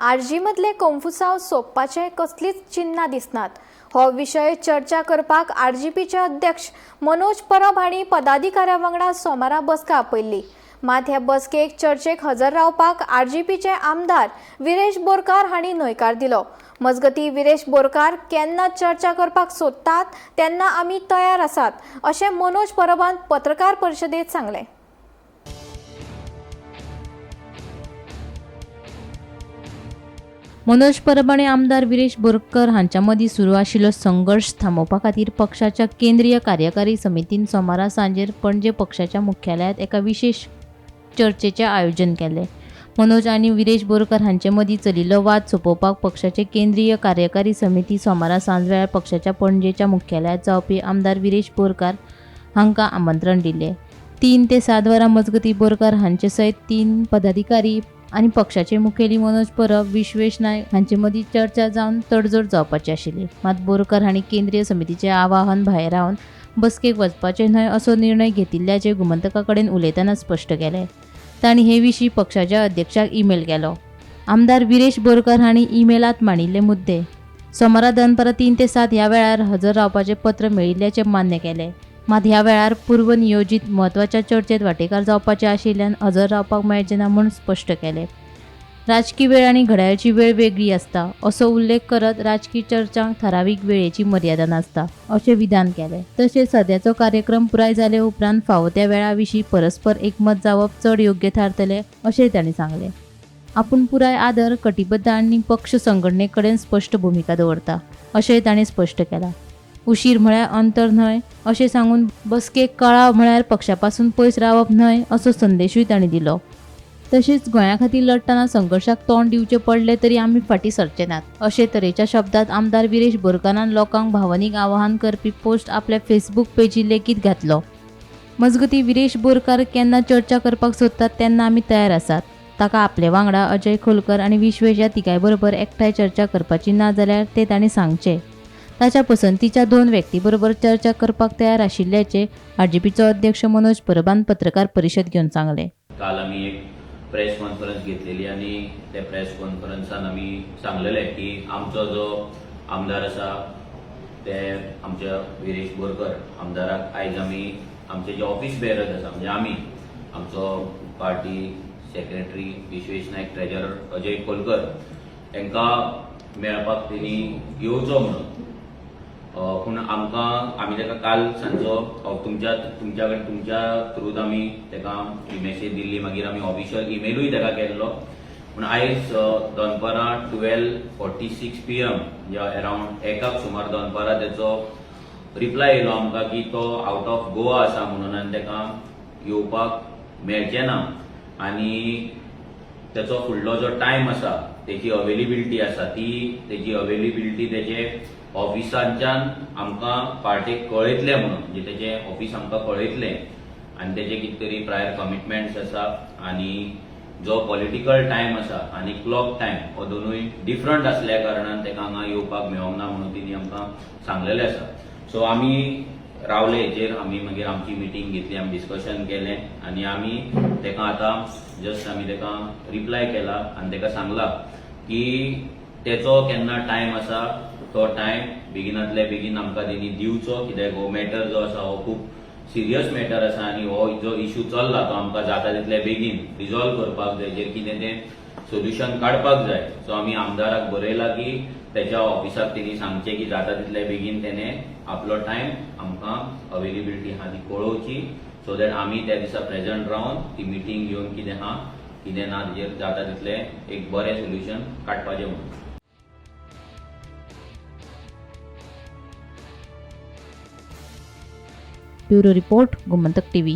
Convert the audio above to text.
RG मदले कोंफुसांव सोंपपाचे कसलीच चिन्नां दिसनात. हो विशय चर्चा करपाक आरजीपीचे अध्यक्ष मनोज परब हांणी पदाधिकाऱ्यां वांगडा सोमारा बसका आपयल्ली. मात हे बसकेक चर्चेक हजर रावपाक आरजीपीचे आमदार विरेश बोरकार हांणी न्हयकार दिलो. मजगतीं, विरेश बोरकार केन्ना चर्चा करपाक सोदतात तेन्ना आमी तयार आसात अशें मनोज परबान पत्रकार परिशदेंत सांगलें. मनोज परब आनी आमदार विरेश बोरकर हांच्या मदीं सुरू आशिल्लो संघर्श थांबोवपा खातीर पक्षाच्या केंद्रीय कार्यकारी समितीन सोमारा सांजेर पणजे पक्षाच्या मुख्यालयांत एका विशेश चर्चेचें आयोजन केलें. मनोज आनी विरेश बोरकर हांचे मदीं चलिल्लो वाद सोंपोवपाक पक्षाचे केंद्रीय कार्यकारी समिती सोमारा सांजवेळार पक्षाच्या पणजेच्या मुख्यालयांत जावपी आमदार विरेश बोरकार हांकां आमंत्रण दिलें. 3 ते 7 वरां मजगतीं बोरकार हांचे सयत तीन पदाधिकारी आनी पक्षाचे मुखेली मनोज परब, विश्वेश नायक हांचे मदीं चर्चा जावन तडजोड जावपाची आशिल्ली. मात बोरकर हांणी केंद्रीय समितीचें आवाहन भायरावन बसकेक वचपाचें न्हय असो निर्णय घेतिल्ल्याचें गोमंतका कडेन उलयतना स्पश्ट केलें. तांणी हे विशीं पक्षाच्या अध्यक्षाक ईमेल केलो. आमदार विरेश बोरकर हांणी ईमेलांत मांडिल्ले मुद्दे सोमारा दनपारां 3 ते 7 ह्या वेळार हजर रावपाचें पत्र मेळिल्ल्याचें मान्य केलें. मात ह्या वेळार पूर्वनियोजीत म्हत्वाच्या चर्चेत वांटेकार जावपाचे आशिल्ल्यान हजर रावपाक मेळचें ना म्हूण स्पश्ट केलें. राजकी वेळ आनी घड्याळाची वेळ वेगळी आसता असो उल्लेख करत राजकी चर्चांक थारावीक वेळेची मर्यादा नासता अशें विधान केलें. तशेंच सद्याचो कार्यक्रम पुराय जाले उपरांत फावो त्या वेळा विशीं परस्पर एकमत जावप चड योग्य थारतलें अशेंय तांणी सांगलें. आपूण पुराय आदर, कटिबद्ध आनी पक्ष संघटने कडेन स्पश्ट भुमिका दवरता अशेंय तांणी स्पश्ट केलां. उशीर म्हळ्यार अंतर न्हय अशें सांगून बसकेक कळाव म्हळ्यार पक्षा पासून पयस रावप न्हय असो संदेशूय तांणी दिलो. तशेंच गोंया खातीर लढटना संघर्शाक तोंड दिवचें पडलें तरी आमी फाटीं सरचे नात अशे तरेच्या शब्दांत आमदार विरेश बोरकारान लोकांक भावनीक आवाहन करपी पोस्ट आपल्या फेसबूक पेजीर लेगीत घातलो. मजगतीं, विरेश बोरकार केन्ना चर्चा करपाक सोदतात तेन्ना आमी तयार आसात. ताका आपले वांगडा अजय खोलकर आनी विश्वेश ह्या तिगांय बरोबर एकठांय चर्चा करपाची ना जाल्यार ते तांणी सांगचें. ताच्या पसंतीच्या दोन व्यक्ती बरोबर चर्चा करपाक तयार आशिल्ल्याचें आरजीपीचो अध्यक्ष मनोज परबान पत्रकार परिशद घेवन सांगलें. काल आमी एक प्रेस कॉन्फरन्स घेतलेली आनी त्या प्रेस कॉन्फरन्सान आमी सांगलेले की आमचो जो आमदार आसा ते आमच्या विरेश बोरकर आमदाराक आयज आमी आमचे जे ऑफिस बेरर्स आसा, म्हणजे आमी, आमचो party secretary Vishwesh Naik, treasurer Ajay Kholkar, तांकां मेळपाक तेणी येवचो म्हणून. पूण आमकां आमी ताका काल सांजचो तुमच्या कडेन, तुमच्या थ्रूत आमी ताका ही मेसेज दिल्ली. मागीर आमी ऑफिशियल इमेलूय ताका केल्लो. पूण आयज दनपारां 12:46 PM, म्हणजे अरावंड एकाक सुमार दनपारां तेचो रिप्लाय येयलो आमकां की तो आवट ऑफ गोवा आसा म्हणून आनी ताका येवपाक मेळचें ना आनी तेचो फुडलो जो टायम आसा, तेची अवेलेबिलिटी आसा ती तेची अवेलेबिलिटी तेचे ऑफिसांच्यान आमकां पार्टेक कळयतले म्हणून, म्हणजे तेचें ऑफिस आमकां कळयतलें आनी तेजे कितें तरी प्रायर कमिटमेंट्स आसा आनी जो पॉलिटिकल टायम आसा आनी क्लॉक टायम हो दोनूय डिफरंट आसल्या कारणान ताका हांगा येवपाक मेळोंक ना म्हणून तेणी आमकां सांगलेलें आसा. सो आमी रावले हेचेर. आमी मागीर आमची मिटींग घेतली, आमी डिस्कशन केलें आनी आमी ताका आतां जस्ट आमी ताका रिप्लाय केला आनी ताका सांगला की तेचो केन्ना टायम आसा तो टायम बेगिनातले बेगीन आमकां तेणी दिवचो, कित्याक हो मॅटर जो आसा हो खूब सिरियस मॅटर आसा आनी हो जो इशू चल्ला तो आमकां जाता तितले बेगीन रिजॉल्व करपाक जाय, जेर कितें तें सोल्युशन काडपाक जाय. सो आमी आमदाराक बरयला की तेच्या ऑफिसाक तेणी सांगचें की जाता तितले बेगीन तेणे आपलो टायम आमकां अवेलेबिलिटी आहा ती कळोवची, सो that आमी त्या दिसा प्रेजंट रावन ती मिटींग घेवन कितें आहा कितें ना तेजेर जाता तितलें एक बरें सोल्युशन काडपाचें म्हणून. Bureau report, Gomantak TV.